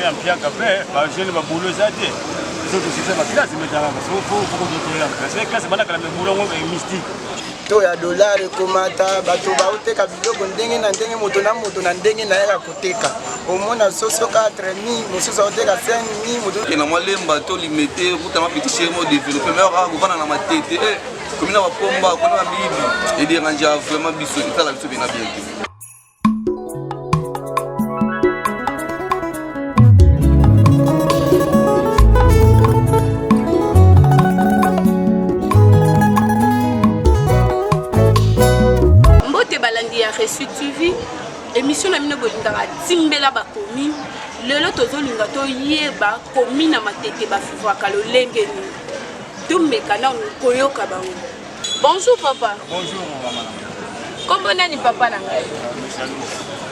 Esprit ya mpiaka mpe bajeune babulo eza te. Biso tosisa baklase metaka so classe bandakala me bulo yango mystique. To ya dollar ekomata, bato baoteka biloko ndenge na ndenge, moto na moto na ndenge na ye ya koteka. Omona soso 4000, mosusu aoteka 5000, moto na mwa lemba to limete kuta ma petit chez mo développer mais aka kovanda na matete eh komi na bapomba komi na miyibi ederange vraiment biso etala biso bena bien te. Mbote balandi ya Reçu TV, émission na bino bolingaka timbela ba commune. Lelo tozolinga toyeba commune na Matete bafivwaka lolenge nini. Tomeka nanu koyoka bango. Bonjour papa. Bonjour maman. Kombo nani papa na ngai?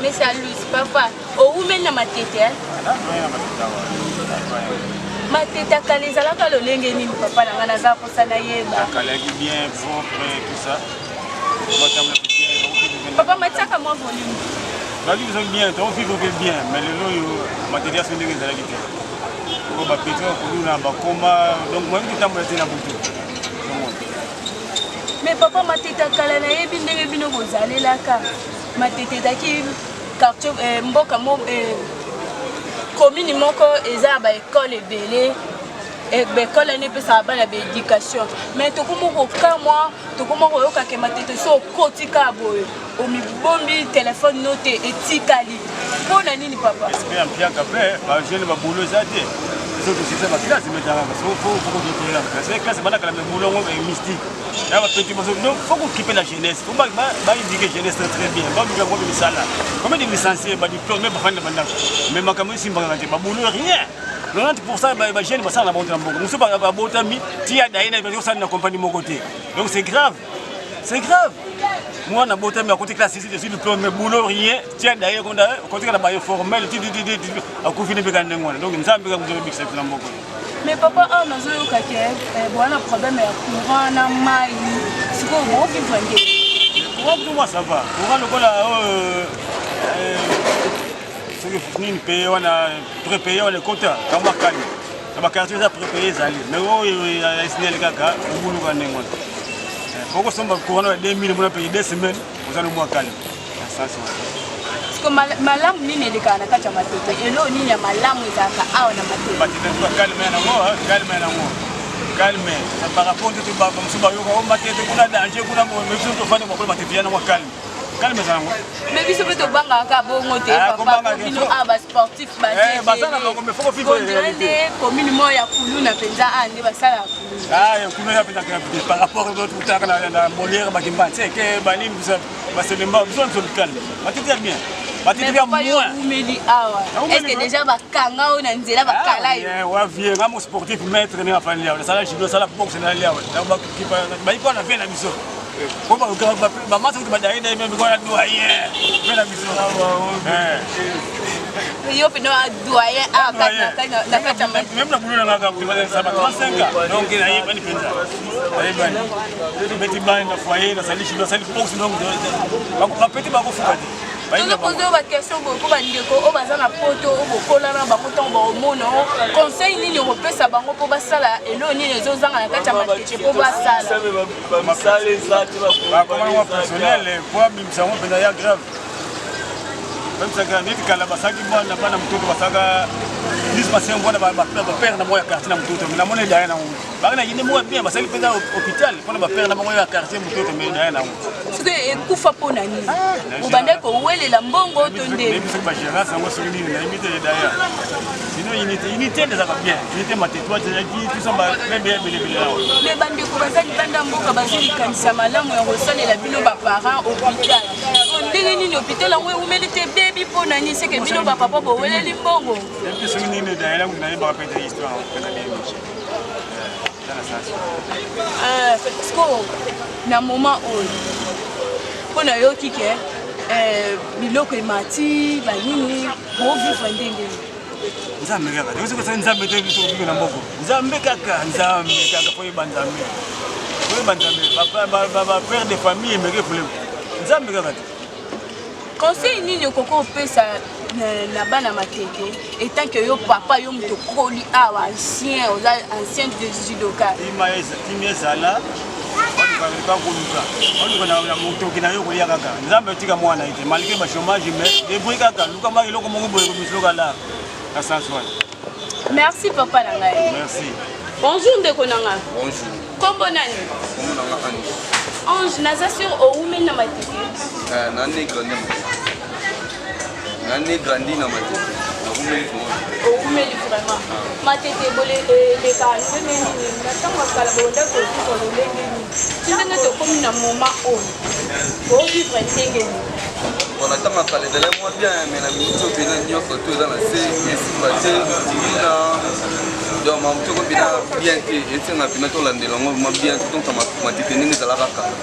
Monsieur Louis. Papa, owumeli na Matete hein? Matete akala ezalaka lolenge nini papa na ngai naza mposa nayeba. Akalaki bien propre tout ça. Papa matiaka mwa volume. Bazalaki biso bien, tozovivre mpe bien, mais lelo oyo Matete ya so ndenge ezalaki te. Oyo bapetro ya kuluna bakoma, donc moyebi totambola te na butu. Mais papa Matete kala nayebi ndenge bino bozalelaka. Matete ezalaki quartier eh, mboka mo eh, commune moko eza ya baekole ebele eh, baekole wana epesaka bana baéducation mais tokoma kokamwa tokoma koyoka ke Matete so okoti kaka boye omibombi telefone no te etikali mpo na nini papa? Esprit ya mpiaka mpe bajeune babulo eza te. Biso tosisa baklase metaka so classe bandakala me bulo yango mystique ya bapeti baso. Donc faut kokipe la jeunesse, faut baéduquer jeunesse très très bien, baluka yango misala. Combien de licenciés badiplôme bafandi na bandako, mais makambo esimbakaka te, babulo rien. 90% bajeune basala na bango te na mboka mosusu, babotami ti ya daye na osali na compagnie moko te. Donc c'est grave, c'est grave. Mwana botami akoti classe ici, je suis diplôme, mais boulot rien. Tia daye konda kotika na ba informel ti ti ti ti akufi ne beka ndenge wana. Donc nzambe ka mutu bikisa na mboka. Mais papa, awa nazoyoka ke boza na problème ya courant na mai, sikoyo bovivre ndenge? Courant pour moi ça va. Courant lokola oyo soki nini paye wana prépayé wana ekota kama calme na baquartier eza prépayé ezali, mais oyo ya SNEL kaka obuluka ndenge wana. Okosomba courant na 2000 mona paye 2 semaines, oza no mwa calme na sens wana. Siko malamu nini elekaka na kati ya Matete? Eloko nini ya malamu ezalaka awa na Matete? Matete calme nango, calme nango, calme par rapport nde mosusu bayoka o Matete kuna danger kuna, biso tofandi makolo Matete ya nango calme, calme eza nango. Mais biso mpe tobangaka kaka bongo te papa, bino awa basportif. Baza na bango, mais faut kovivre. Nde commune moko ya kuluna mpenza, awa nde basalaka kuluna. Kuna ya mpenza gravité par rapport tutaka na Molière, bakimba nseke banini, baselemba. Biso biso calme, Matete ya bien, Matete ya moins. Umeli awa, est ce que déjà bakanga oyo na nzela bakala yo? Wa vie nga mo sportif maître ndenge afandi awa, nasala judo, nasala boxe, nali awa bayiko na vie na biso po bamasa kuti badaye daye meme kona doyen vie na biso. Yo mpe no doyen awa na kati ya Même na boulot na nga saba 35 ans, donc nayebani mpenza, nayebani beti bani na foyer, nasali judo, nasali boxe, donc bapeti bakofuka te. Tozopoze oyo baquestion boye mpo bandeko oyo baza na poto oyo bokola na bango, ntango baomona, conseil nini okopesa bango mpo basala eloko nini ezozanga na kati ya Matete mpo basala? Bakomana personnel po abimisa yango mpenza ya grave, babisaka neti kala basalaki bana bana mototo, basalaka dispensaire wana bapere na bango ya quartier na mototo. Mais namoni edaya nango baka na yinde moko ya bien, basali mpenza hôpital mpona bapere na bango ya quartier mototo, mais edaya nango. Soki ekufa mpo na nini? Obandaki kowelela mbongo to nde? Soki bagérance yango soki nini, nayebi te. Edaya sinon unité, unité nde ezalaka bien, unité Matete ezalaki tout ça, bamembe ya ebelebele awa. Mais bandeko baza libanda mboka bazwi likanisa malamu ya kosalela bino baparent hôpital, ndenge nini hôpital yango ewumeli te bebi? Mpo na nini? Seke bino bapapa boweleli mbongo? Nayebi te soki nini edaya, nayebaka mpe te histoire mpenza bien. Siko na moment oyo mpo nayoki ke biloko emati banini, bovivre ndenge? Nzambe kaka te, soki nzambe te, biso kobibe na mboko. Nzambe kaka, nzambe kaka, po yeba nzambe, koyeba nzambe, bapère de famille emeke problème, nzambe kaka te. Conseil nini okoki kopesa? na bana Matete, etant que yo papa, yo moto okoli awa, ancien, oza ancien de judoka? Kimia ezala. Bakoluka, oluka na motoki na yo kolia kaka. Nzambe otika mwana ye te malgré bachômage, mais débrouille kaka, luka mwa eloko moko boye komisloka la na sens wana. Merci, papa na ngai. Merci. Bonjour, ndeko na nga. Bonjour. Kombo nani? Kombo na nga Ange. Ange, naza sur owumeli na Matete? Na né grandi na Matete. Na né grandi na Matete. Nakumeli vraiment. Owumeli vraiment. Matete eleka ndenge nini na ntango ya kala? Bonda kovivre lolenge nini ti ndenge tokomi na moment oyo? Ovivre ndenge nini? Bon, na ntango ya kala ezalaki mwa bien, mais na miniti oyo mpena nyonso to eza na se, esimba te na donc mamutu oko mpena bien te. Esenga mpena tolandela yango mwa bien, totonsa Matete ndenge ezalaka kala.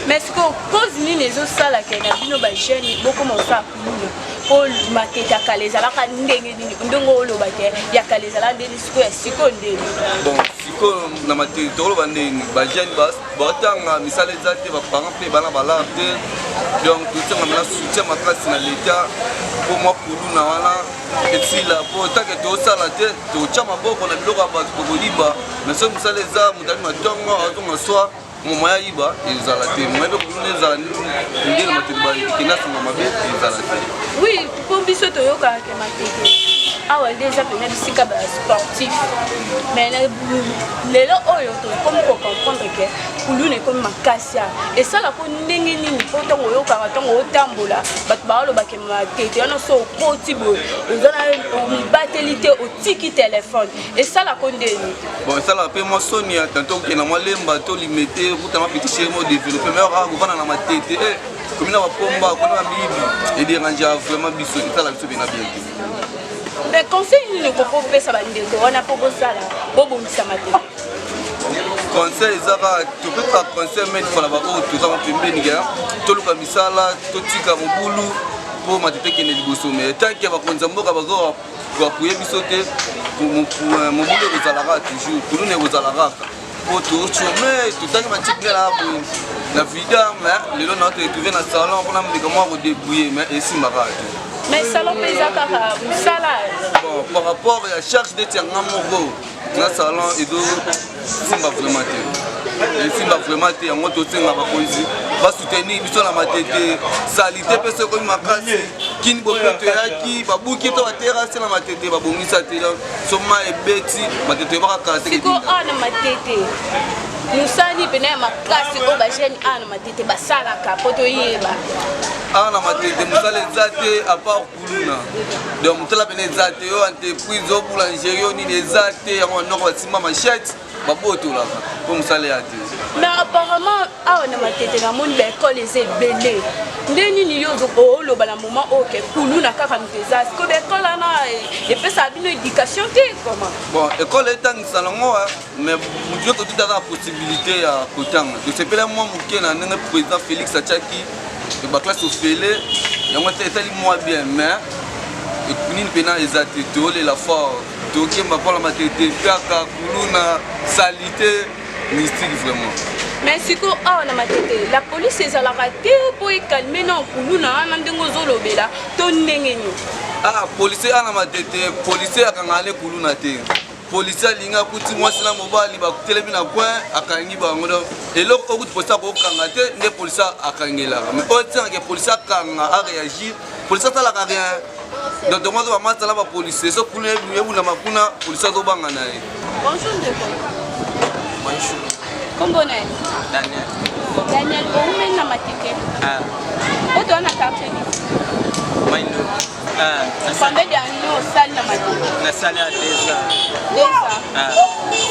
Mais sikoyo, cause nini ezosalaka na bino bajeune bokoma kosala kuluna? Po Matete ya kala ezalaka ndenge nini? Ndenge oloba ke ya kala ezalaka ndenge, sikoyo ya sikoyo ndenge? Bon, sikoyo na Matete tokoloba ndenge bajeune batanga, misala eza te, baparent mpe bana balare te. Donc totianga mena soutien makasi na leta mpo mwa kuluna wana esila, mpo tant que tosala te, totya maboko na biloko ya bato, tokoliba. Mais soki mosala eza, moto ali matongo azonga soir, momo ya yiba ezala te, moya mpe kuluna ezala nde na Matete bakenda sango mabe ezala te. Oui, mpo biso toyokaka ke Matete awa nde eza mpena bisika basportif, mais lelo oyo tokomi kocomprendre ke kuluna ekomi makasi awa. Esalako ndenge nini? Mpo ntango oyokaka, ntango otambola, bato baolobake Matete wana so okoti boye, oza na omibateli te, otiki telefone, esalako ndeni? Bon, esalaka mpe mwa soni ya tanto okende mwa Lemba to Limete, okutama petit chéri mo développé, mais kaka kovanda na Matete, e komi na bapomba, komi na miyibi, edérangeaka vraiment biso, esala biso mpena bien te. Mais conseil nini okoki kopesa bandeko wana mpo bosala bobongisa Matete? Conseil eza kaka, topesaka conseil mais fala baoyo toza ma pembeni ke toluka misala, totika mobulu mpo Matete ekende liboso. Mais tant que bakonzi ya mboka bazo koappuyer biso te, mobulu ekozala kaka toujours, kuluna ekozala kaka, po tochôme. Totangi matike na boye na vida, mais lelo na toretrouve na salon mpona mbeka mwa kodébrouiller, mais esimbaka te. Mais salon mpe eza kaka mosala. Bon, par rapport ya charge neti yanga moko na salon, ezosimba vraiment te, esimba vraiment te. Yango tosenga bakonzi basoutenir biso na Matete. Saleté mpe soki ekomi makasi, kini bopeto eyaki, babuki to baterrasse na Matete, babongisa te, soma ebeti Matete ebaka kala te. Sikoyo awa na Matete, mosali mpena ya makasi oyo bajeune awa na Matete basalaka, mpo toyeba? Awa na Matete mosala eza te à part kuluna. Donc mosala pene eza te. Oyo entreprise o boulangerie oyo nini eza te. Yango bandoko basimba machette, babotolaka mpo mosala ya te. Mais apparemment awa na Matete namoni baekole eza ebele. Nde nini yo oloba na moment oyo ke kuluna kaka moto eza? Sikoyo baekole wana epesaka bino éducation te, comment? Bon, ekole etangisa nango, mais motu nyonso tuti aza na possibilité ya kotanga. Tosepela mwa moke na ndenge président Félix atiaki baclasse ofele, yango etali mwa bien, mais nini mpena eza te. Toyolela fort, tokemba mpona Matete, kaka kuluna, saleté, mystique vraiment. Mais sikoyo awa na Matete, la police ezalaka te mpo ecalmer na kuluna wana ndenge ozolobela, to ndenge nini? Ah, policier awa na Matete, policier akangaka ne kuluna te. Policier alingi akuti mwasi na mobali batelemi na coin, akangi bango. Donc eloko oyo kuti policier akokanga te nde policier akangelaka. Mais oyo tiangake policier akanga, aréagir, policier asalaka rien. Donc tongo azo bamasala bapolicier, so kuna ebundama kuna, policier azobanga na ye. Bonjour, ndeko. Bonjour. Kombo na ye? Daniel. Daniel, oumeli na Matete? Ah. Oyo toza na quartier nini? Maindo. Ah, Combien d'années osali na Matete? Nasali ya 2 ans. 2 ans? Ah.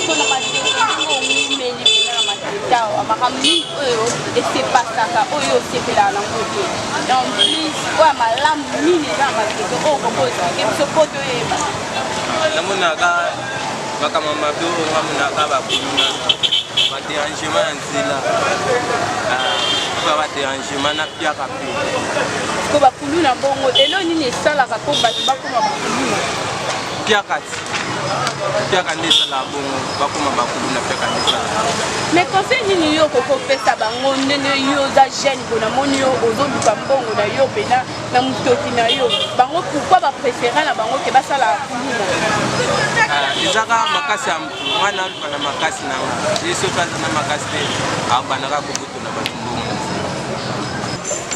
So na Matete, ndenge oumeli mpena na Matete awa, makambo nini oyo esepasaka oyo osepelaka nango te? En plus, oyo ya malamu nini eza na Matete oyo koko expliquer biso mpo toyeba? Namonaka makambo mabe oyo nga monaka, bakuluna, badérangement ya nzela, mpo badérangement na piaka mpe. Ko bakuluna bongo, elo nini esalaka mpo bato bakoma bakuluna? Mpiaka ti mpiaka nde esalaka bongo bakoma bakuluna mpiaka nde esalaka. Mais conseil nini yo okoki kopesa bango ndenge yo oza jeune bo namoni yo ozoluka mbongo na yo mpena na motoki na yo bango pourquoi bapréféra na bango ke basala kuluna? Ah, eza kaka makasi ya motu ngai naluka na makasi na nga ye soki aza na makasi te abandaka kobotola bato mbongo.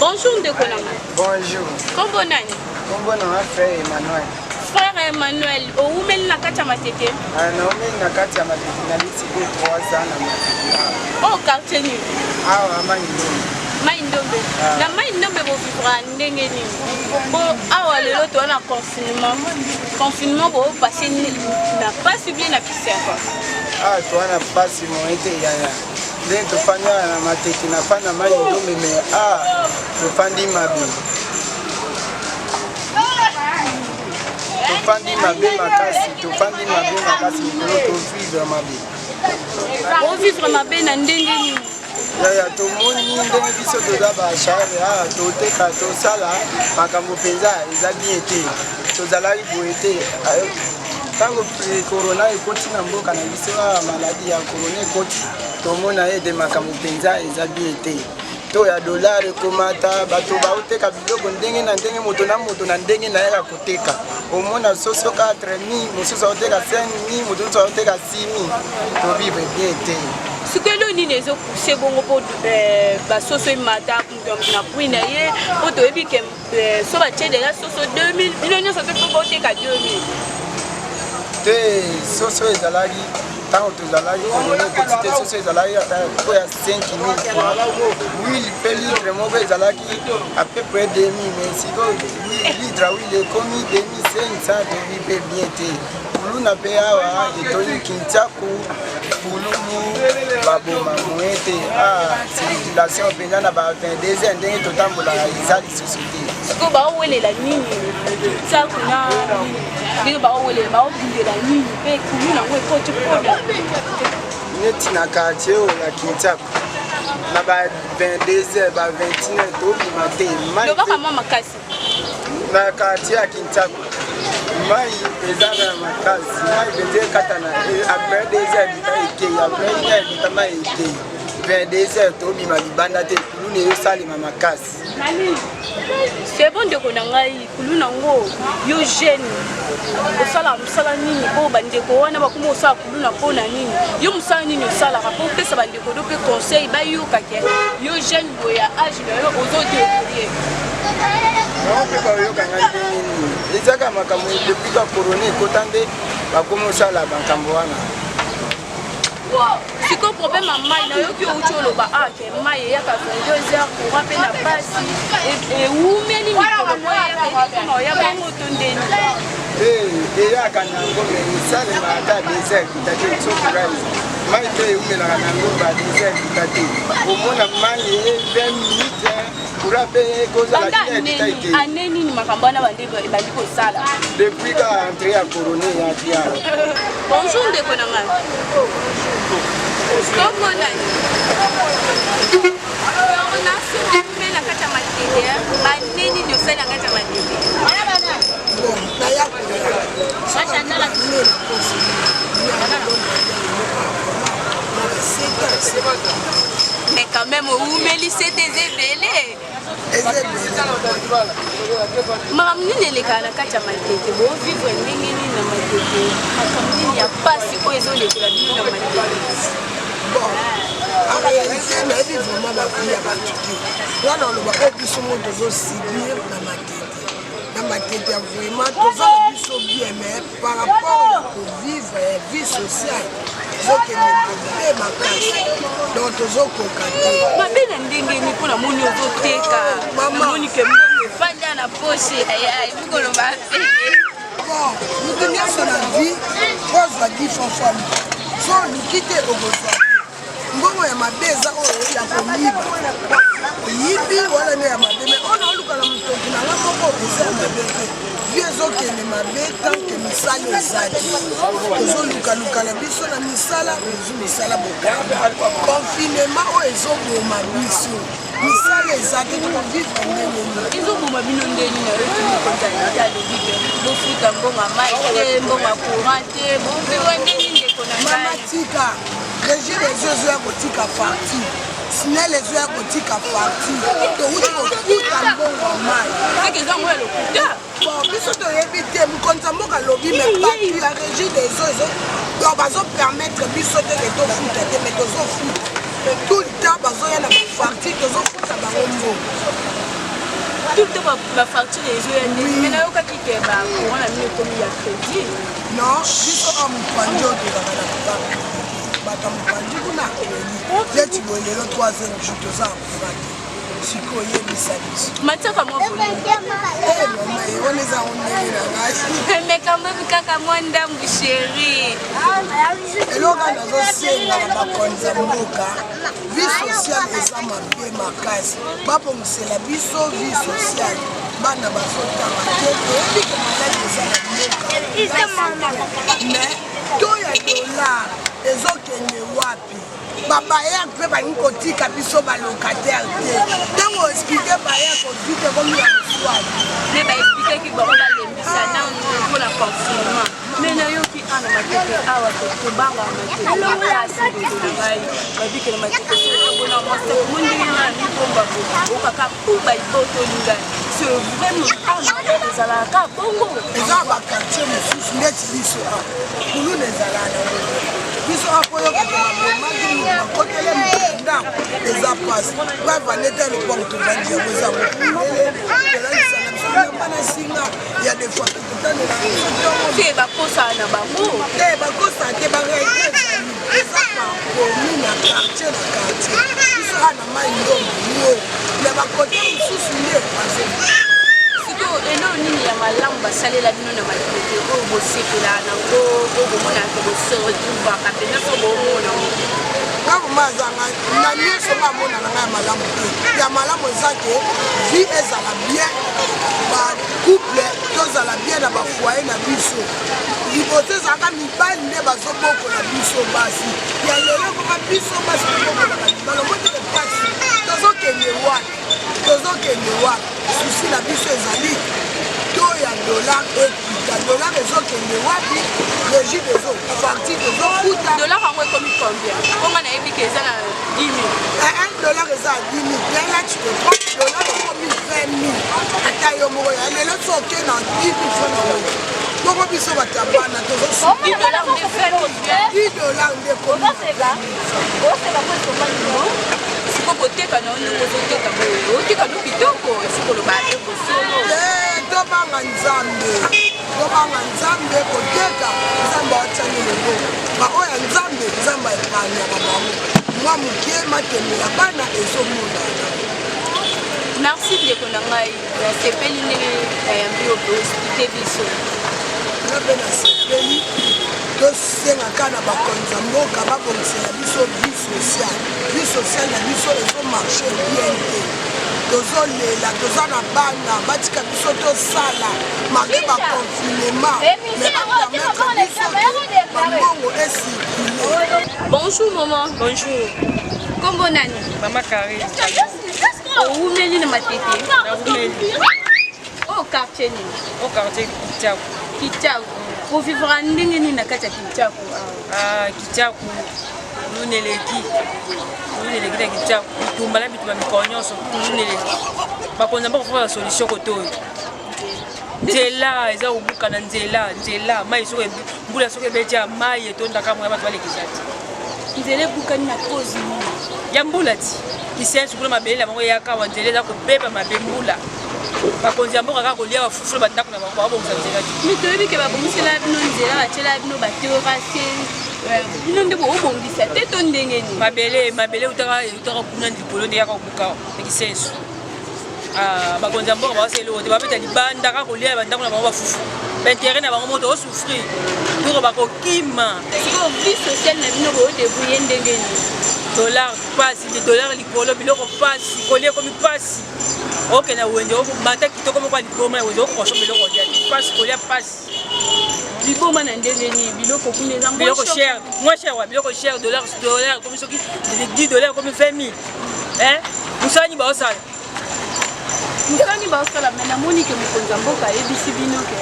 Bonjour ndeko na ngai. Bonjour. Kombo nani? Kombo na nga frère Emmanuel. Frère Emmanuel, owumeli na kati ya Matete? Ah, naumeli na kati ya Matete, naliti bo 3 ans na Matete. Oyo quartier nini? Awa Mai Ndombe. Mai Ndombe. Ah. Na Mai Ndombe bovivra ndenge nini? Po awa lelo toza na confinement. Confinement bopasse na pasi bien na bisengo? Awa toza na pasi moye te yaya. Ndenge tofandi awa na Matete, nafandi na Mai Ndombe mais ah tofandi mabe. Tofandi mabe makasi, tofandi mabe makasi mikolo tovivre mabe. Ovivre mabe na ndenge nini? Yaya, tomoni ndenge biso toza bacharge awa, toteka, tosala makambo mpenza eza bien te. Tozalaki boye te. Ntango corona ekoti na mboka na biso awa, maladi ya corona ekoti, tomona ete makambo mpenza eza bien te. To ya dollar ekomata, bato baoteka biloko ndenge na ndenge, moto na moto na ndenge na ye ya koteka. Omona soso 4000, mosusu aoteka 5000, moto mosusu aoteka 6000. Tovivre bien te. Sikoyo eloko nini ezopousse bongo mpo basoso emata na prix na ye? Mpo toyebi ke so batie deja soso 2000, bino nyonso mpe mpo boteka 2000. Te, soso ezalaki ntango tozalaki korona ekoti te, soso ezalaki ata po ya 5000 francs. Huile mpe litre moko ezalaki à peu près 2000, mais sikoyo litre ya huile ekomi 2500. Tobi mpe bien te. Kuluna mpe awa etoni Kintiaku, pululu baboma moye te. Circulation mpenza na ba 22 heures ndenge totambolaka eza lisusu te. Sikoyo baowelela nini Kintiaku na ndenge baowelela, baobundela nini mpe kuluna yango ekoti mpona? Neti na quartier oyo ya Kintiaku, na ba 22 heures, ba 21 heures tobima te. Lobaka mwa makasi. Na quartier ya Kintiaku mai eza na makasi, mai mpenza ekatana. Après 2 heures bita ekei, après 1 heure bita mai ekei. 22 heures tobima libanda te, kuluna ezosalema makasi. C'est bon ndeko na ngai. Kuluna yango, yo jeune osala mosala nini mpo bandeko wana bakoma osala kuluna? Mpona nini yo mosala nini osalaka mpo opesa bandeko do mpe conseil bayokake yo jeune boye ya age na yo ozodébrouille? Bango mpe bayoka ngai ndenge nini? Ezaka makambo depuis ka corona ekota nde bakomi osala makambo wana. Sikoyo problème ya mai, nayoki outi oloba ake mai eyaka 22 heures, courant mpe na pasi ewumeli mikolo po eyaka ekoma oya bongo to ndeni? Eyaka nango me esalema ata désert kuta te. Sokoka mai mpe eumelaka nango ba désert kuta te. Omona mai eye 20 minutes, courant mpe ekozala. Ane nini makambo wana ebandi kosala? Depuis ka entrée ya corona eyaki awa. Bonjour ndeko na ngai. Kombo nani? Mpe na kati ya Matete, bane nini osali na kati ya Matete? Naya Mais quand même owumeli sete, eza ebele. Makambo nini elekaka na kati ya Matete? Bovivre ndenge nini na Matete? Makambo nini ya pasi oyo ezolekela bino na Matete? Bon, en réalité nayebi vraiment bavie ya bato te. Wana oloba oyo biso mo tozosubir na Matete, na Matete ya vraiment toza na biso bien, mais par rapport ya kovivre ya vie sociale ezokende mabe makasi, donc tozokoka te. Mabe na ndenge nini? Mpo namoni ozoteka, namoni ke mbongo efanda na poche ya epi koloba peke. Bon, moto nyonso na vie ozwa difofoli, so oluki te okozwa te. Mbongo ya mabe eza oyo ya koyiba. Oyibi wana nde ya mabe mais oyo naoluka na motoki na nga moko eza ya mabe te. Vie ezokende mabe tant que misala eza te. Tozolukaluka na biso na misala ozwi misala bokanga. Confinement oyo ezoboma biso. Misala eza te tokovivre ndenge nini? Ezoboma bino ndenge nini? Nayoki mokonzi ya leta alobi ke bofuta mbongo ya mai te, mbongo ya courant te, bovivre ndenge nini ndeko na ngai? Mama tika régie des eaux ezoya kotika facture snel ezoya kotika facture towuti kofuta mbongo ya mai. Seke eza yango ya lokuta. Bon, biso toyebi te mokonzi ya mboka alobi me bato ya régie des eaux ezo donc bazopermettre biso te ke tofuta te me tozofuta tout le temps bazoya na bafacture tozofuta bango mbongo tout le temps bafacture ezoya nde me nayokaki ke bacourant na bino ekomi ya crédit. Non, biso a mopanzi oyo tozalaka na courant bato ya mopanzi kuna crédit neti boye lelo troisième jour toza ya courant te. Sikoyo oyebisa biso matiaka mwa eh, mama ye wana eza yango ndenge na ngai meka mbebi kaka mwa ndambu sheri eloko nazosenga na bakonzi ya mboka vie sociale eza mabe makasi babongisela biso vie sociale bana bazotanga te toyebi ke maladi eza na mboka mais to ya dollar ezokende wapi Ba bailleur mpe balingi kotika biso ba locataire te. Ntango explike bailleur kozwi te komi ya moswali. Nde ba expliqueki bango balembisa nanu mpo na confinement. Mais nayoki ana matete awa tobanga matete makasi ndeko na ngai babikela matete soki otamboli na mwasi mo ndenge nga na mibomba boye okaka po baibotoli ngai c'est vraiment awa matete ezalaka kaka bongo. Eza ba quartier mosusu ndeti biso awa kuluna ezalaka na biso awa po oyokaka babomaki moto bakotele moto na ndako eza mpasi preuve anete ya lopango tovandi yango eza mokulele tolalisa na biso bilamba na singa ya des fois tokotalela biso ntongo te bakosaka na bango te bakosaka te barealité ezali eza par commune na quartier na quartier biso awa na mai ndombe yo na bakote mosusu nde bazo sikoyo eloko nini ya malamu basalela bino na matete oyo bosepelaka nango oyo bomonaka bose retrouvaka mpenza so bomona ngo? Nga vraimen azanga na nyonso nga amona na ngai ya malamu te. Ya malamu eza ke vie ezala bien, ba couple tozala bien na ba foyer na biso. Liboso ezalaka mibali nde bazobokola biso basi, ya lelo ekoma biso basi tobokolaka mibali. Omoni te pasi tozokende wapi? Tozokende wapi? Susi na biso ezali to ya dollar ekita. Dollar ezokende wapi? Régie des eaux facture tozofuta. Dollar yango ekomi combien? Mpo nga nayebi ke eza na 10 000. Un dollar eza ya 10 000 bien là tu te trompes. Dollar ekomi 20 000 ata yo moko ya lelo so oke na 10 000 francs na oyo bongo biso bato ya bana tozosu 10 dollar nde 20 000. 10 dollar nde ekomi Siko koteka na yo ndenge ozoteka boye oteka no kitoko esi koloba ate bosolo. Tobanga Nzambe, tobanga Nzambe, koteka Nzambe atiani loboko baoyo ya Nzambe, Nzambe aepargnaka bango mwa moke matembe ya bana ezomonana. Merci ndeko na ngai, nasepeli ndenge nayambi yo mpe oexplike biso. Nga mpe nasepeli. Tosenga kaka na bakonzi ya mboka babongisela biso vie sociale. Vie sociale na biso ezo marche bien te, tozolela, toza na bana, batika biso tosala malgré ba confinement, mais bapermettre biso ke bambongo ecircule. Bonjour maman. Bonjour. Kombo nani? Mama Karine. Owumeli na matete? Nawumeli. Oyo quartier nini? Oyo quartier Kitchaku. Kitchaku. Ovivra ndenge nini na kati ya Kitchaku? Ah, Kitchaku kuluna eleki, kuluna eleki na Kitchaku, bitumba na bitumba mikolo nyonso kuluna eleki. Bakonzi ya mboka faut bazwa solution kote oyo. Nzela eza kobukana, nzela nzela mai soki mbula soki ebeti ya mai etondaka moya bato balekisa ti. Nzela ebukani na cause nini? Ya mbula ti. Kisensu kuna mabele na bango eyaka awa nzela eza kobeba mabe mbula. Bakonzi ya mboka kaka kolia bafufu na bandako na bango, babongisa nzela te. Mi toyebi ke babongisela bino nzela, batiela bino baterase, bino nde boobongisa te to ndenge nini? Mabele mabele eutaka eutaka kuna likolo nde yaka kobuka na Kisensu. Ah, bakonzi ya mboka bakosala eloko te, babeta libanda kaka kolia bandako na bango bafufu. Baintérêt na bango moko tozosouffrir toko bakokima. Sikoyo vie sociale na bino boodebrouille ndenge nini? Dollar pasi, dollar likolo, biloko pasi, kolia ekomi pasi. Okende na wenze okomata kitoko moko ya liboma ya wenze okokosomba biloko olia te pasi, kolia pasi. Liboma na ndenge nini? Biloko kuna eza biloko cher, moins cher wa biloko cher, dollar dollar ekomi soki 10 dollar ekomi 20 000 hein, mosala nini baosala? Mosala nini baosala? Me namoni ke mokonzi ya mboka ayebisi bino ke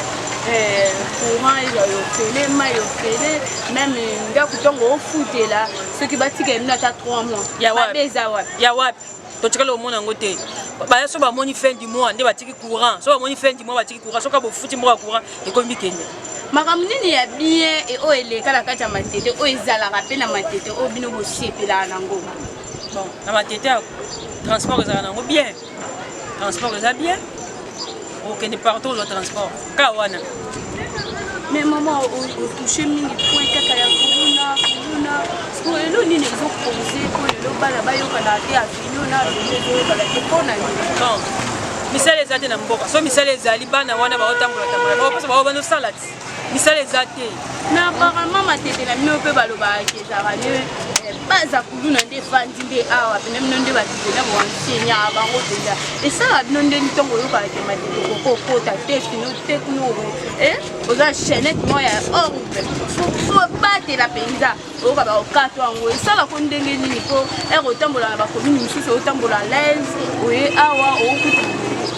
eh, courant ezala ofele, mai ofele, meme ndako ntango ofutela soki batika bino ata 3 mois, mabe eza wapi? Ya wapi? Totikali komona yango te. Baya so bamoni fin du mois nde batiki courant, so bamoni fin du mois batiki courant, soki bofuti mboka courant ekomi bikende. Makambo nini ya bien e oyo eleka na kati ya Matete, oyo ezalaka mpe na Matete, oyo bino bosepelaka nango? Bon, na Matete ya transport ezalaka nango bien, transport eza bien, okende partout ozwa transport ka wana. Mais mama, otouche mingi point kaka ya kuluna kuluna, sikoyo elo nini ezopose mpo lelo bana bayokana te, avino na avino ezoyokana te mpo na nini? Bon, misala eza te na mboka. So misala ezali, bana wana baotambola tambola, baopesa bao bandosala ti misala eza te. Mais apparemment Matete na bino mpe balobaka ezalaka nde baza kuluna nde efandi nde awa pene bino nde bato mpenza boenseignaka bango mpenza, esalaka bino nde ntongo oyokaka ke Matete kokokota te fino te kuna oza chaînette moko ya or fo batela mpenza, oyoka baokato yango esalako ndenge nini? Mpo ere otambola na bacommune mosusu otambola l'aise, oye awa okokuta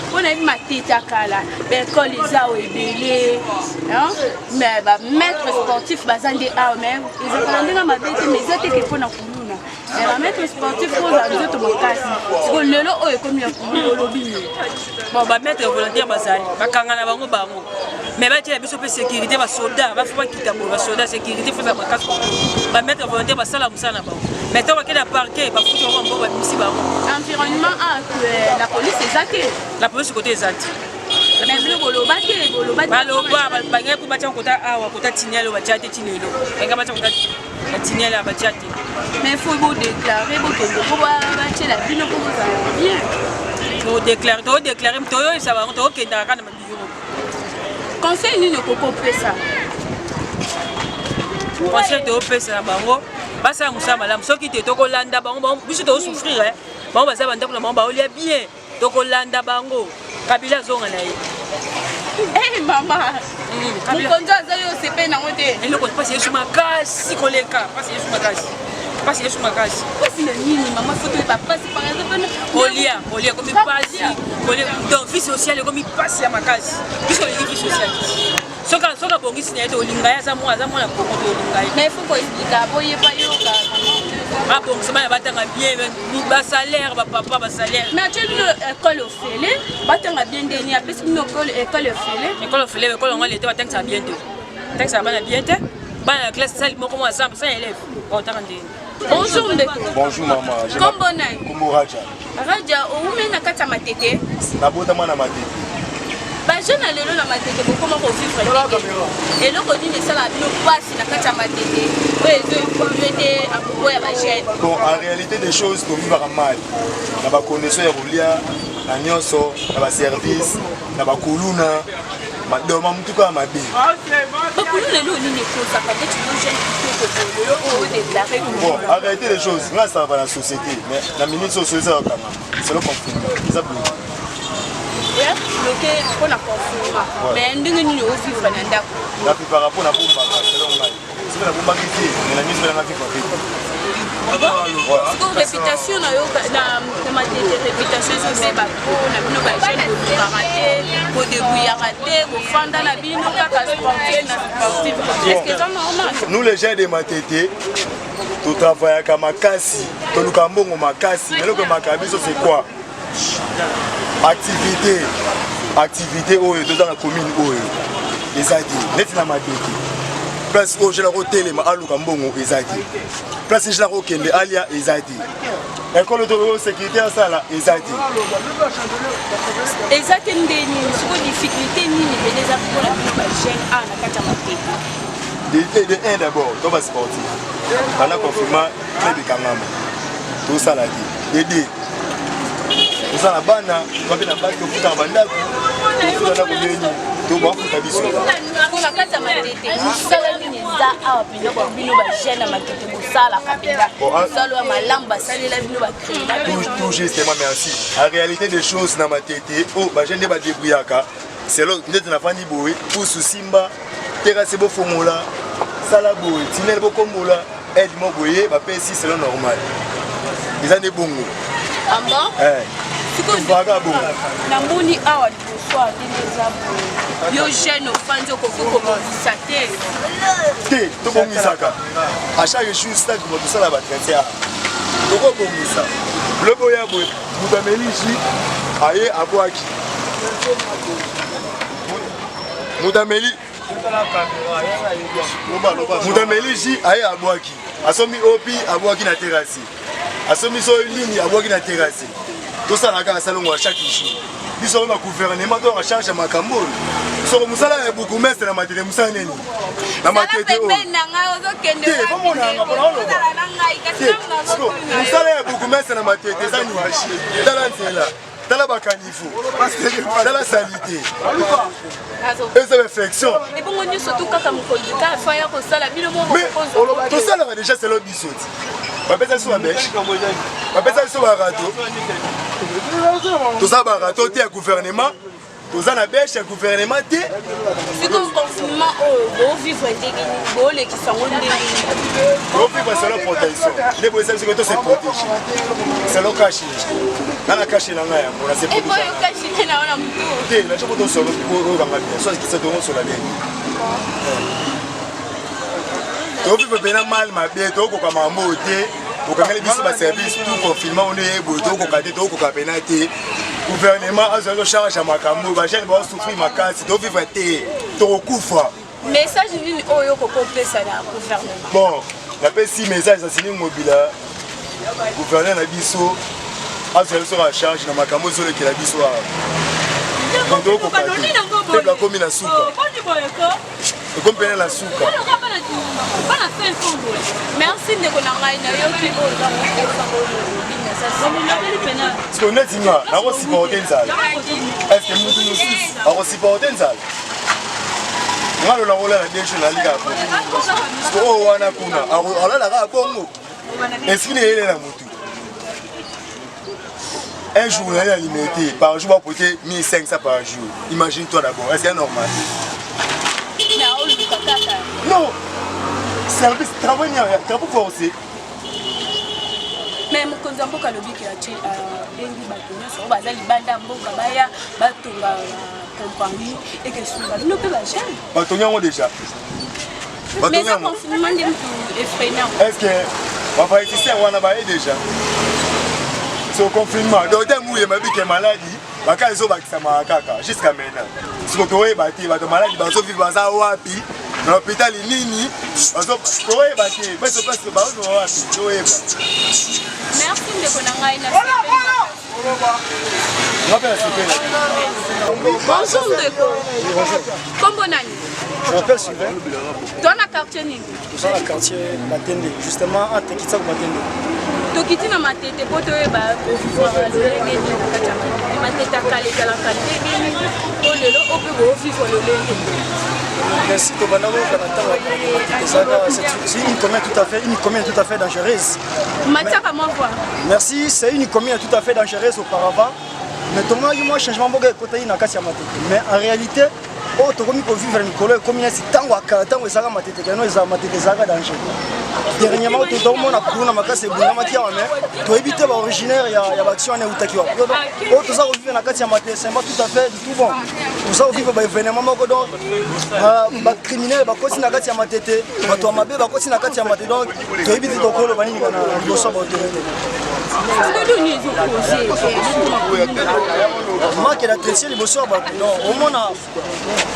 mpo nayebi Matete ya kala baekole eza awa ebele, mais bamaître sportif baza nde awa, mais ezalaka na ndenge mabe te, mais eza teke mpo na kuluna, mais bamaître sportif mpo ozala nzoto makasi. Siko lelo oyo ekomi ya kuluna, olobi nini? Bon, bamaître volontaire bazali, bakanga na bango bango, mais batiela biso mpe sécurité, basoda bafo bakita boye, basoda sécurité fo ezala makasi. Bamaître volontaire basala mosala na bango, mais ntango bakende na parquet, bafuti bango bango, babimisi bango. Environnement a la police eza te? La police kote eza te. Mais bino boloba te, boloba te? Baloba, bangaki mpo batia kota awa, kota tiniale oyo batia te ti lelo, bangaki batia kota na tiniale awa, batia te. Mais faut bodéclare, bokende mpo batiela bino mpo bozala bien. Todéclare, todéclare, toyoyebisa bango, tokendaka kaka na babiro. Conseil nini okoki opesa? Conseil toyopesa na bango, basala mosala malamu. Soki te, tokolanda bango. Biso tozosouffrir, bango baza bandako na bango, baolia bien. Tokolanda bango, Kabila azonga na ye. Hey, mama, mokonzi aza yo, osepeli nango te? Eloko mpasi yesu makasi koleka, mpasi yesu makasi, mpasi yesu makasi. Mpasi na nini, mama? Faut toyeba mpasi, par exemple. Kolia, kolia ekomi mpasi, kolia. Donc vie sociale ekomi mpasi ya makasi. Biso olingi vie sociale, soki soki abongisi na ye te, olinga ye, aza mwana, aza mwana Kongo, te olinga ye. Mais faut koexplika boyeba yoka. Abongisa bana batanga bien, basalaire, bapapa basalaire. Mais atie bino école ofele, batanga bien ndeni apesi bino école ofele? École ofele, école yango lete batangisaka bien te, batangisaka bana bien te. Bana ya classe sali moko mwa 100 élève, baotanga ndeni? Bonjour ndeko. Bonjour mama. Kombo nani? Kombo Raja. Raja, oumeli na kati ya Matete? Nabotama na Matete. Bajeune ya lelo na Matete bokoma kovivre ndenge? Eloko nini esalaka bino mpasi na kati ya Matete oyo ezoévolue te apropos ya bajeune? Bon, en réalité des choses, tovivaka mal na bacondition ya kolia na nyonso, na baservice, na bakuluna, doma motuka ya mabe. Bakuluna eloko nini ekozaka neti yo jeune kitoko boye lelo oyo odéclare? Bon, en réalité des choses, nga asalaka na société, mais na minute oyo eza kokanga selo confinement, eza bloqué. Bloqué mpona confinement, mais ndenge nini ovivre na ndako? Napipaka mpo nabombaka. Selon ngai, soki nabombaki te, mais na miso nanga vivre te. Sikoyo réputation na yo na Matete, réputation ezobeba po na bino bajeune bolukaka te, bodébrouillaka te, bofanda na bino kaka sportif na sportif. Est ce que eza normal? Nous les gens de Matete, totravaillaka makasi, toluka mbongo makasi. Eloko emaka biso, c'est quoi? Activité, activité oyo toza na commune oyo eza te. Neti na Matete, place oyo jeune akotelema aluka mbongo eza te, place jeune akokende alia eza te, ekolo to oyo sécurité asala eza te. Eza te nde nini? Sikoyo difficulté nini pene eza mpona bino bajeune awa na kati ya Matete? De un, d'abord to basportif, banda confinement club ekangama, tosala te. De deux Toza na bana, toza mpe na basi, tofutaka bandako, tofuta ndako ndenge nini? To bafuta biso. Sikoyo na kati ya matete mosala nini eza awa mpenza po bino bajeune ya matete bosalaka mpenza mosala ya malamu basalela bino bacrela? Tout justement, merci. En réalité des choses, na matete oyo bajeune nde badébrouillaka selo. Ndeti nafandi boye, pusu simba terase, bofongola, sala boye, tinele, bokombola, aide mo boye bapesi, selo normal eza nde bongo. Ah bon? Tofaka bongo. Namoni awa liboso ya ndenge eza boye, yo jeune ofandi, okoki kobongisa te? Te, tobongisaka à chaque jour. Stade tosala batraité awa, tokobongisa lobi oya boye, moto ameli jus, aye abwaki, moto ameli jus, aye abwaki, asombi opi, abwaki na terasi, asombi so nini, abwaki na terasi. Tosalaka asalongo ya chaque jour. Biso oyo bagouvernement to charge ya makambo oyo, soko mosala ya bourgmestre na Matete, mosala nini na Matete oyo? Te, bomonanga mpona oloba te. Mosala ya bourgmestre na Matete eza nini? Tala nzela, tala bacaniveaux, tala saleté, eza bainfection. Ebongo nyonso tu kaka mokonzi kaka fa ya kosala, bino moko? Tosalaka déjà selo. Biso ti bapesa biso babêche, bapesa biso barâteaux. Toza barâteaux te ya gouvernement, toza na bêche ya gouvernement te. Sikoyo confinement oyo, bovivre ndenge nini? Boolekisa yango ndenge nini? Bovivre selon protection nde boyesa biso ke to se protéger selon cache nga na cache na ngai yango na se Eboyo cache na wana motu? Te, na joko tosolo oyokanga bien, so akisa tongosola bien. Tovivre mpena mal mabe, tokoka makambo oyo te. Okangeli biso baservice tout, confinement ono eyeboye, tokoka te, tokoka mpena te. Gouvernement azwa biso charge ya makambo oyo. Bajeune bazosouffrir makasi, tovivre te, tokokufa. Message nini oyo okoki opesa na gouvernement? Bon, napesi message asili ngobila, gouverneur na biso, azwa biso ka charge na makambo ezolekela biso awa. Tokoka te, peuple akomi na suka, ekomi mpena na suka. Merci ndeko na ngai, nayoki oyo. Siko neti nga nakosupporte nzala, est-ce mutu mosusu akosupporte nzala? Nga lola kolala 2 jours, nalikaka po siko oyo wana kuna alalaka bongo, esprit neyele na mutu. Un jour nali alimité par jour, bapote 1500 par jour. Imagine toi d'abord, est-ce que c'est normal? Non, service travail, travaux forcé. Mais mokonzi ya mboka alobi ke atie, abengi bato nyonso oyo baza libanda ya mboka baya batonga compagnie ekesunga bino mpe bajeune. Batongi yango déjà. Mais eza confinement nde mutu efreiner. Est ce que bapoliticien wana baye déjà so confinement? Docteur Muyema bike maladi baka ezobakisamaka kaka jusqu'à maintenant. Siko toyeba te bato maladi bazovivre, baza wapi, na hôpital nini, toyeba te beso place bazozwa wapi, toyeba. Merci ndeko na ngai na Nga mpe nasepela. Bonjour ndeko, kombo nani? Je m'appelle Sylvain. Toa na quartier nini? Nous sommes dans le quartier Matende, justement entre Kitsaku Matende. Tokiti na Matete mpo toyeba kovivre lolenge nini na kati ya Matete. Matete ya kala ezalaka ndenge nini, po lelo oyo mpe boovivre lolenge nini? Merci. Tobanda koyoka na ntango ya kala, Matete ezalaka, c'est une commune tout à fait dangereuse. Matiaka mwa voix. Merci, c'est une commune tout à fait dangereuse auparavant. Mais tomonaki mwa changement moko ekotaki na kati ya Matete. Mais en réalité, oyo tokomi kovivre mikolo ekomi neti ntango ya kala, ntango ezalaka Matete keno ezala, Matete ezalaka danger. Dernièrement totomona kuluna makasi ebundamaki awa, mais toyebi te baoriginaire ya baaction wana eutaki wapi. Oyo toza kovivre na kati ya Matete, c'est pas tout à fait du tout bon. Toza kovivre baévénement moko, donc bacriminel bakoti na kati ya Matete, bato ya mabe bakoti na kati ya Matete. Donc toyebi te tokoloba nini na liboso ya baautorité. Nini ezocauser? Manque d'entretien liboso ya bato. Donc omona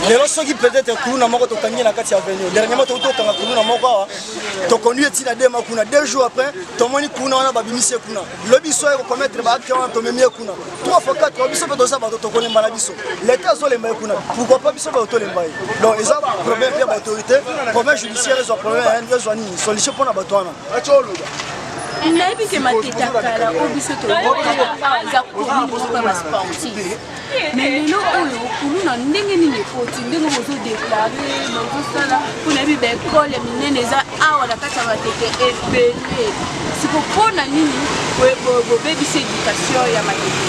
lelo soki peut-être kuluna moko tokangi na kati ya avenue, dernièrement tokuti tokanga kuluna moko awa, toconduit etina dema kuna, 2 jours après tomoni kuna wana babimisi ye kuna. Lobi so ye kocommettre baacte wana, tomemi ye kuna 3 fois 4. Biso mpe toza bato, tokolemba na biso. L'état azolemba ye kuna, pourquoi pas biso bato tolemba ye? Donc eza problème mpe ya baautorité, problème judiciaire ezwa, problème ezwa nini solution mpona bato wana. Nayebi ke matete ya kala oyo biso toyokaka eza commune moko ya basportif, mais lelo oyo kuluna ndenge nini ekoti, ndenge bozodeklare bozosala mpo nayebi baekole ya minene eza awa na kati ya Matete ebele. Siko mpo na nini bobebisi éducation ya Matete?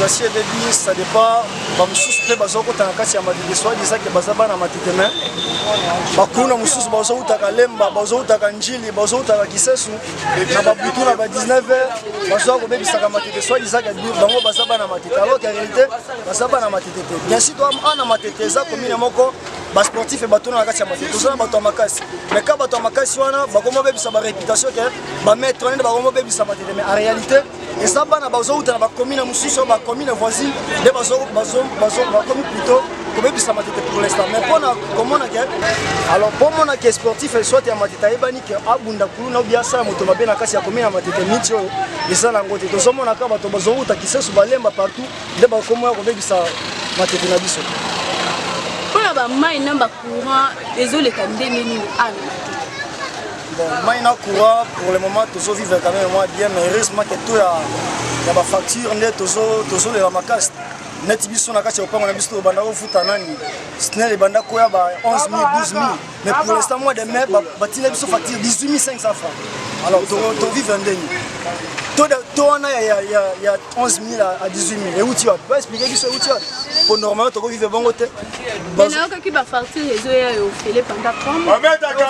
Éducation ebebi, ça dépend. Bamosusu mpe bazokota na kati ya Matete, soit disant ke baza bana Matete, mais bakuluna mosusu bazoutaka Lemba, bazoutaka Njili, bazoutaka Kisesu na babutu na ba 19 heures, bazoya kobebisaka Matete, soit disant ke bango baza bana Matete, alors qu'en réalité baza bana Matete te. Bien sûr, ana Matete eza commune moko basportif batona na kati ya Matete, toza na bato ya makasi, mais ka bato ya makasi wana bakoma bebisa baréputation ke bamaître wana nde bakoma bebisa Matete, mais en réalité eza bana bazouta na bacommune mosusu, oyo bacommune voisine nde bakomi plutôt kobebisa Matete pour l'instant. Mais mpona komona ke, alors mpo mona ke sportif soit ya Matete ayebani ke abunda kuluna obi asala moto mabe na kati ya commune ya Matete, miti oyo eza nango te. Tozomona kaka bato bazouta Kisesu, Balemba, partout nde bakomoya kobebisa Matete na biso. Mpona bamai na bacourant ezoleka ndenge nini ana Matete? Bon, mai na courant, pour le moment tozovivre quand même moins bien, mais heureusement ke to ya bafacture nde tozolela makasi. Neti biso na kati ya lopango na biso, tobanda kofuta nani SNEL, ebanda koya ba 11 000, 12 000, mais pour l'instant mois de mai batinda biso facture 18 500 francs. Alors tovivre ndenge to wana ya 11 000 à 18 000 euti wapi? Baexplike biso euti wapi, po normalement tokovivre bongo te. Mais nayokaki bafacture ezoya ofele pendant 3 mois.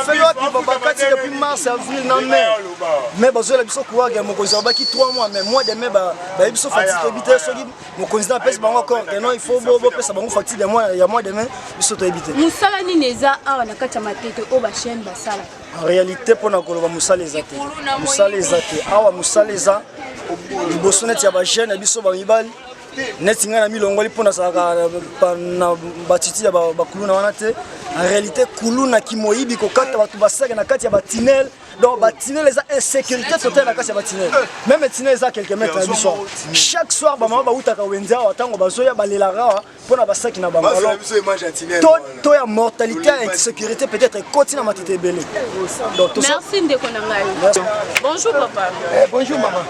Ofele wapi? Bakati depuis mars, avril na mai, mais bazoyela biso courant ya mokonzi abaki 3 mois, mais mois de mai bayebi biso facture toyebi te. Soki mokonzi na apesi bango accord ke non, il faut bopesa bango facture ya mois de mai, biso toyebi te. Mosala nini eza awa na kati ya Matete oyo bachaîne basalaka? En réalité, mpona koloba mosala eza te, mosala eza te awa. Mosala eza liboso neti ya bajeune ya biso bamibali, neti ngai na milongoli mpo nazalaka na batiti ya bakuluna wana te. En réalité kuluna kimoyibi, kokata bato baseke na kati ya batunnel, donc batunnel eza insécurité totale na kati ya batunnel. Même tunnel eza quelques mètres na biso awa. Chaque soir bamama bautaka wenze awa, ntango bazoya balelaka awa mpona basaki na bango. Alors to ya mortalité ya insécurité peut-être ekoti na Matete ebele. Donc Merci ndeko na ngai. Bonjour papa. Eh, bonjour mama.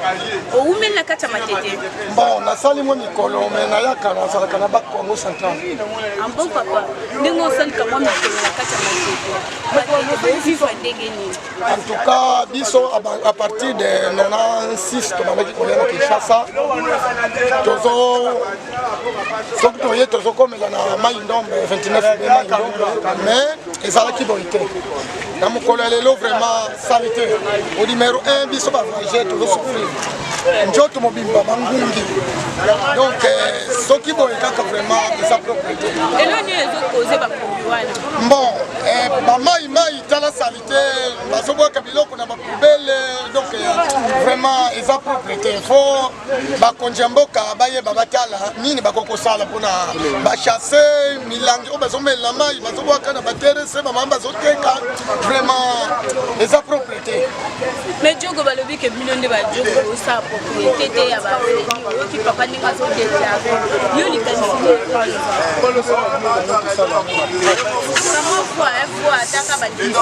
Owumeli na kati ya Matete? Bon, nasali mwa mikolo, me nayaka, nazalaka na Bakongo Central. Ah bon papa, ndenge osalika mwa mikolo na kati ya Matete, Matete bovivre ndenge nini? En tout cas biso à partir de 96 tobandaki koya na Kinshasa. Tozo soki toye, tozokomela na Mai Ndombe, 29 mai Ndombe, mais ezalaki boye te. Na mokolo ya lelo vraiment saleté au numéro 1. Biso bavoyage tozosouffrir, nzoto mobimba bangungi. Donc soki boye kaka, vraiment eza propre te. Elo nini ezokoze baprobi wana? Bon, bamai mai, tala saleté, bazobwaka biloko na bapoubelle. Donc vraiment eza propre te. Faut bakonzi ya mboka bayeba, batala nini bakoki kosala mpona bachasse milangi oyo bazomelela mai, bazobwaka na baterese, bamama bazoteka. Vraiment eza propre te. Mais jogo balobi ke bino nde bajogo bosala propriété te ya baavenue. Oyoki papa ndenge azodeklare yo, likanisi nini? Kama fois fois ataka bandimi.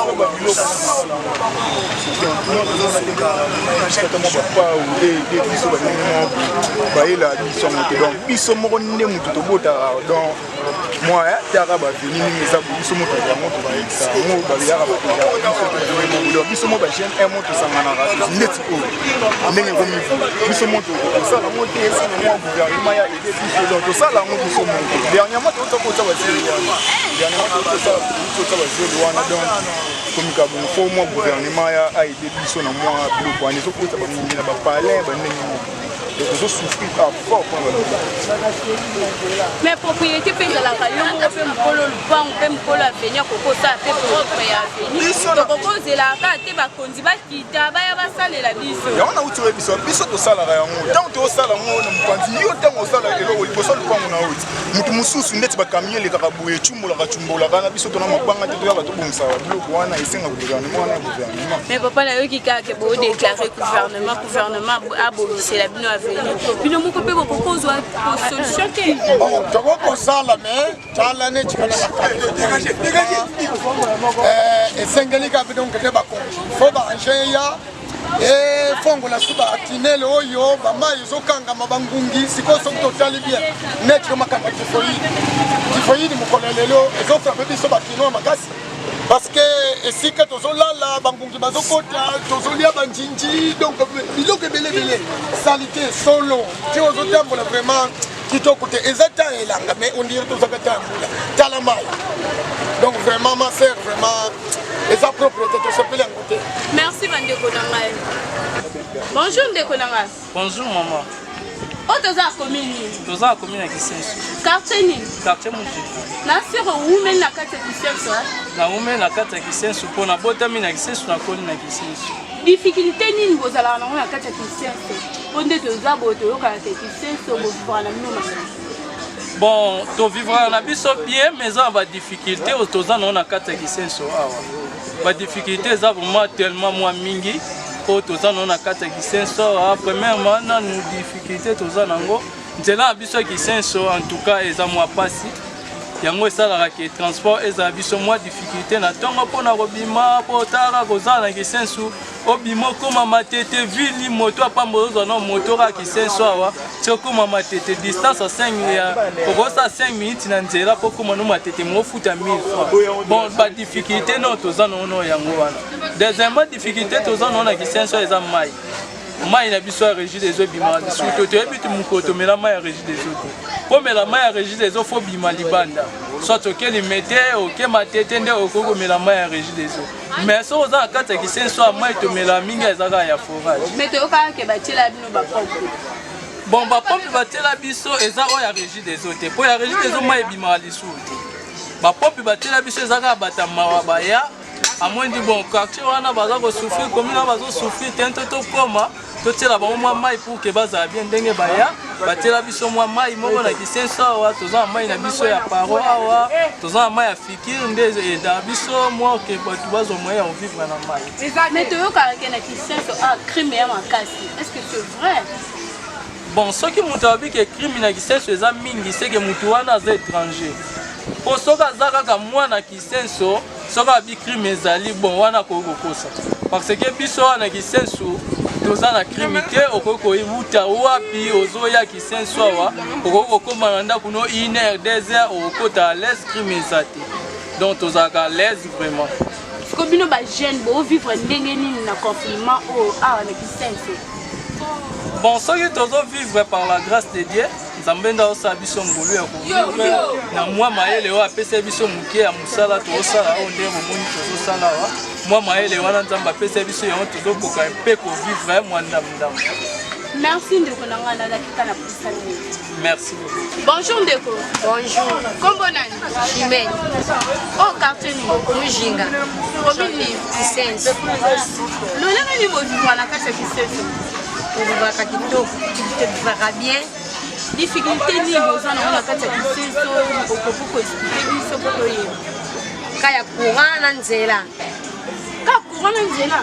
Biso bandenge moko bayela biso yango te. Donc biso moko nde motu tobotaka. Donc mwa tiaka baveni mingi eza biso moto yango tobayebisa yango, bayaka biso. Donc biso mo bajeune un mo tosanganaka ndeti oyo ndenge ekomi, biso mo tosala yango te. Esanga mwa gouvernement ya aide biso, donc tosala yango biso moko. Dernièrement touta kota bazeli wana, dernièrement touta bazeli wana. Donc komika bongo, faut mwa gouvernement ya aide biso na mwa biloko wana ezokota bangungi na bapalin bandenge moko. Donc tozosouffrir ah fort mpona baloko. Mais propriété mpe ezalaka yo moko, mpe mokolo lupango mpe mokolo avenue akokosala mpe propre ya avenue. Tokokozelaka te bakonzi bakita baya basalela biso. Yango nauti oyebisa biso, tosalaka yango ntango tozosala yango na mopanzi. Yo ntango osala eloko liboso lupango na oti motu mosusu, ndeti bakamion elekaka boye, ecumbolaka cumbolaka na biso tona mabanga te, toyaka tobongisaka biloko wana. Esenga gouvernement wana, gouvernement. Mais papa, nayoki kaka bodéclare gouvernement, gouvernement abongisela bino avenue. Bino moko mpe bokokozwa solution te? Bon, tokokosala, mais tala neti kana bakambi esengeli kaka donc te bakonzi, faut baengin ya. Efongola su batinele oyo bamai ezokangama bangungi. Sikoyo soki totali bien neti yo makambo ya tifoyide, tifoyide mokolo ya lelo ezofrape biso bakinois makasi parce que esika tozolala bangungi bazokota, tozolia banjinji, donc biloko ebele ebele, salite, solo ti ozotambola vraiment kitoko te. Eza ta elanga mais on dirait tozaka ta ya mbula. Tala mai, donc vraiment ma sœur, vraiment eza propre te, tosepeli yango te. Merci bandeko na ngai. Bonjour ndeko na ngai. Bonjour maman. Oyo toza na commune nini? Toza na commune ya Kisenso. Quartier nini? Quartier Mujinga. Na siro owumeli na kati ya Kisenso? Nawumeli na kati ya Kisenso mpo nabotami na Kisenso, nakoli na Kisenso. Difficulté nini bozalaka nango na kati ya Kisenso? Mpo nde toza boye toyokaka te Kisenso bovivaka na bino malamu. Bon, tovivraka na biso bien, mais eza na badifficulté oyo toza nango na kati ya Kisenso awa. Badifficulté eza vraiment tellement mwa mingi oyo toza nango na kati ya Kisenso awa. Premièrement, nanu difficulté toza nango, nzela na biso ya Kisenso en tout cas eza mwa pasi. Yango esalaka ke transport ezala biso mwa difficulté na ntongo mpona kobima, mpo otala kozala na Kisensu, obima okóma Matete ville, moto apamba ozwa na moto kaka Kisensu awa ti okóma Matete, distance ya 5 ya okosala 5 minutes na nzela mpo okóma no Matete, mofuta 1000 francs. Bon, badifficulté no toza nango no yango wana. Deuxièmement, difficulté toza nango na Kisensu eza mai. Mai na biso ya Régide ezo ebimaka lisusu te. Toyebi te mokolo tomela mai ya Régide ezo te. Mpo mela mai ya Régide ezo, fo bima libanda, soit oke Limete, oke Matete, nde okoki komela mai ya Régide ezo. Mais soki oza na kati ya Kisenso ya mai tomela mingi eza kaka ya forage. Mais toyokaka ke batiela bino bapompe. Bon, bapompe batiela biso eza oyo ya Régide ezo te, mpo ya Régide ezo mai ebimaka lisusu te. Bapompe batiela biso eza kaka bato mawa baya amwendi. Bon, quartier wana baza kosouffrir, commune wana bazosouffrir te, nto tokóma totiela bango mwa mai pour ke bazala bien. Ndenge baya batiela biso mwa mai moko na Kisenso awa, toza na mai na biso ya paro awa, toza na mai ya fikir, nde edaka biso mwa ke bato bazwa moyen ya kovivre na mai. Mais toyokaka ke na Kisenso a crime ya makasi, est ce que c'est vrai? Bon, soki moto alobi ke crime na Kisenso eza mingi, seke motu wana aza étranger, mpo soki aza kaka mwana Kisenso, soki abi crime ezali, bon, wana akoki kokosa, parce que biso wana Kisenso toza na crime te. Okoki koyibuta wapi ozoya Kisenso awa, okoki kokóma na ndako no 1 heure, 2 heures, okokota à l'aise, crime eza te. Donc tozalaka à l'aise vraiment. Siko bino bajeune bovivre ndenge nini na confinement oyo awa na Kisenso? Bon, soki tozovivre, par la grâce de Dieu, Nzambe nde aosala biso ngolu ya kovivre na mwa mayele oyo apesa biso moke ya mosala tozosala oyo. Nde bomoni tozosala awa, mwa mayele wana Nzambe apesa biso yango, tozokoka mpe kovivre mwa ndamundambu. Merci ndeko na ngai, nazalaki kaka na posa mingi. Merci beaucoup. Bonjour ndeko. Bonjour. Kombo nani? Chimene. Oyo quartier nini? Mujinga. Commune nini? Kisenso. Lolenge nini bovivra na kati ya Kisenso? Tovivaka kitoko, tovivaka bien. Difficulté nini boza nango na kati ya Kisenso? Okoki koexpliquer biso mpo toyeba? Ka ya courant na nzela. Ka courant na nzela?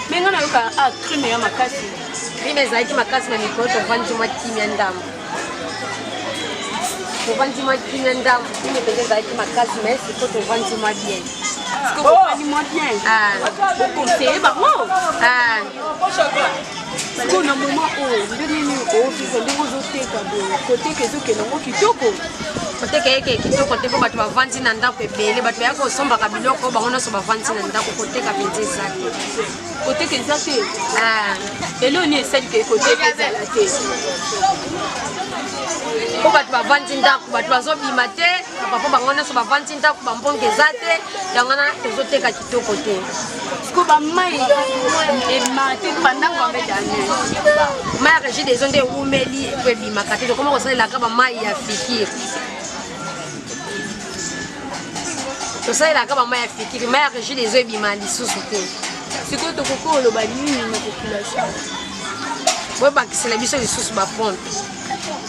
Me ngai nayoka a crime ya makasi. Crime ezalaki makasi na mikolo, tovandi mwa kimia ndambo, tovandi mwa kimia ndambo. Crime mpenza ezalaki makasi, mais siko tovandi mwa bien. Siko bofandi mwa bien, boconseille bango. Sikoyo na moment oyo, ndenge nini ovivre, ndenge ozoteka boye, koteka ezokende yango kitoko? Koteka eke kitoko te, mpo bato bavandi na ndako ebele, bato baya kosombaka biloko, bango nyonso bavandi na ndako, koteka mpenza eza te. Koteka eza te. Eloo nini esalika koteka ezala te? Mpo bato bavandi ndako, bato bazobima te, bapapa bango nyonso bavandi ndako, bambongo eza te, yango wana tozoteka kitoko te. Siko bamai ebimaka te pendant combien d'année? Mai ya Régie des eaux nde ewumeli po ebimaka te, tokoma kosalelaka bamai ya fikir, tosalelaka bamai ya fikiri, mai ya Régie des eaux ebimaka lisusu te. Sikoyo tokoki koloba nini na population? Boyebakisela biso lisusu bapompe.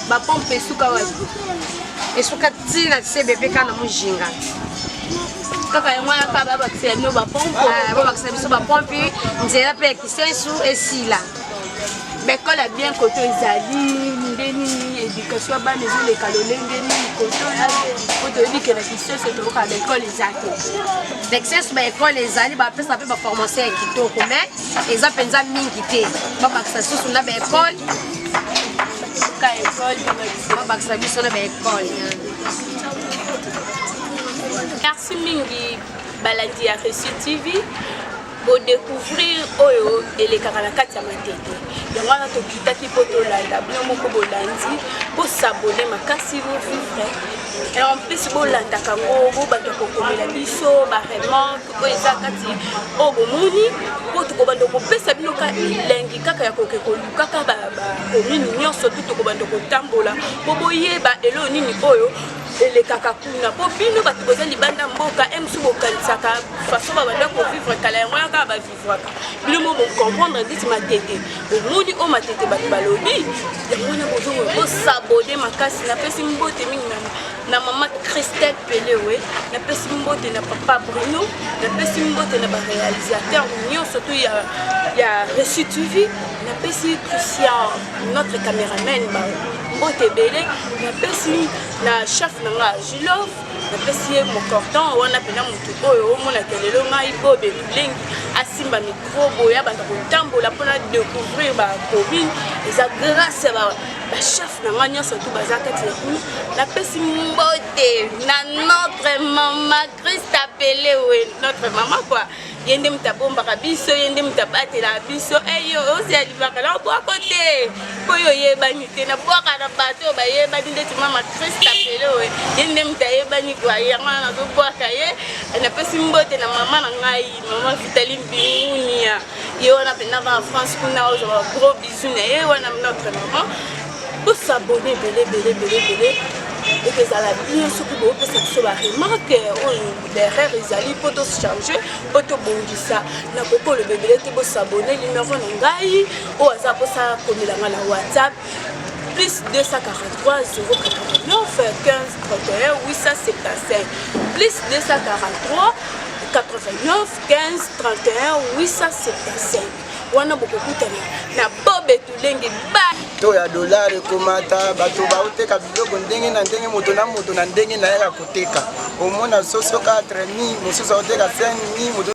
Bapompe esuka wapi? Esuka ntina CBP kaka na Mujinga. Kaka yango wana kaka babakisela bino bapompe? Babakisela biso bapompe, nzela mpe ya Kisensu esila. Baekole ya bien koto ezali nde nini? Éducation ya bana ezoleka lolenge nini koto oyo? Po toyebi ke na Kisenso toyoka baekole eza te. Na Kisenso baekole ezali, bapesa mpe baformation ya kitoko, mais eza mpenza mingi te. Babakisa lisusu na baekole, babakisa biso na baekole. Merci mingi balandi ya Reçu TV, bodecouvrir oyo elekaka na kati ya Matete. Yango wana tokitaki mpo tolanda bino moko. Bolandi, bosabone makasi, bovivre, et en plus bolandaka yango, bobanda kokomela biso baremarque oyo eza kati oyo bomoni, mpo tokobanda kopesa bino ka elengi kaka ya koke kolukaka bacommune nyonso tu. Tokobanda kotambola mpo boyeba eloko nini oyo elekaka kuna, mpo bino bato boza libanda mboka mosusu bokanisaka façon babanda kovivre kala, yango wana kaka bavivraka. Bino mo bocomprendre nditi Matete, bomoni oyo Matete bato balobi, yango wana bozongo bosabone makasi. Napesi mbote mingi na mama Christelle Pelewe, napesi mbote na papa Bruno, napesi mbote na baréalisateur nyonso tu ya Reçu TV, napesi Christian, notre caméraman, mbote ebele. Napesi na chef na nga Gilov, napesi ye mocorton wana mpena motu oyo omonaka lelo ngai Bobe Tulengi asimba micro boye, abanda kotambola mpona découvrir bacommune. Eza grâce ya bachef na ngai nyonso tu baza kati na kuna. Napesi mbote na notre mama Christa Pelewe, notre mama quoi. Ye nde moto abombaka biso, ye nde moto abatelaka biso. Eyo osi alibaka na bwako te, mpo oyo oyebani te, nabwaka na bato oyo bayebani ndeti mama Christa Pelewe. Ye nde moto ayebani kwa, yango wana nazobwaka ye. Napesi mbote na mama na ngai, mama Vitali Mbingunia, ye wana mpenza na France kuna, ozwa gros bisou na ye wana, notre mama. Bosabone ebele ebele ebele ebele, ekozala bien soki boopesa biso baremarque oyo l'erreur ezali, mpo tochange, mpo tobongisa. Nakoki koloba ebele te. Bosabone. Numero na ngai oyo aza mposa komela nga na WhatsApp: plus 243 089 15 31 875, plus 243 89 15 31 875. Wana bokokutana na Bobe Tulenge ba. To ya dollar ekomata, bato baoteka biloko ndenge na ndenge, moto na moto na ndenge na ye ya koteka. Omona soso 4000, mosusu aoteka 5000, moto.